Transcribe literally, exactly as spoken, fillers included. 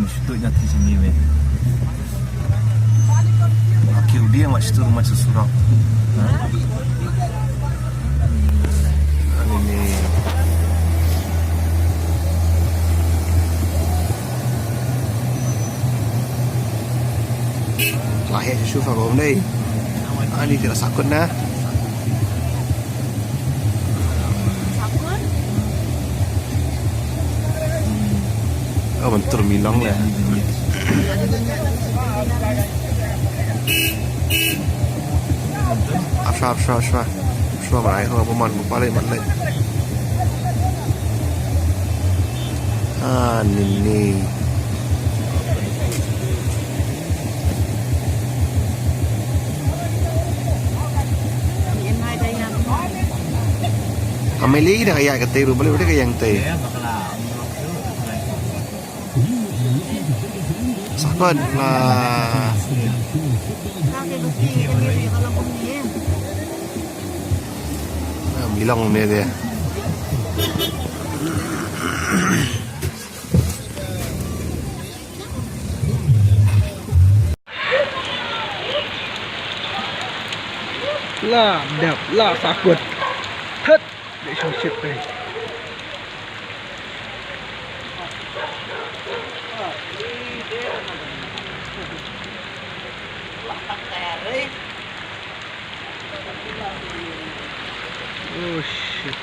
Shuh ïa ti sini me. Aki udi yang masih turun masuk surau. Ini. Lahir susu fa bom dei. Ani tidak sakut na. Oh, bentur milong ya. Afra, afra, afra. Afra, marai ho, peman, bupale, man, lai. Ah, nini. Ameli dah kaya kata rupa boleh dah kaya yang teh. Sakon lah. Bilang ni dia. La dap la sakut. Hut. Dek shong shit dei. Oh shit.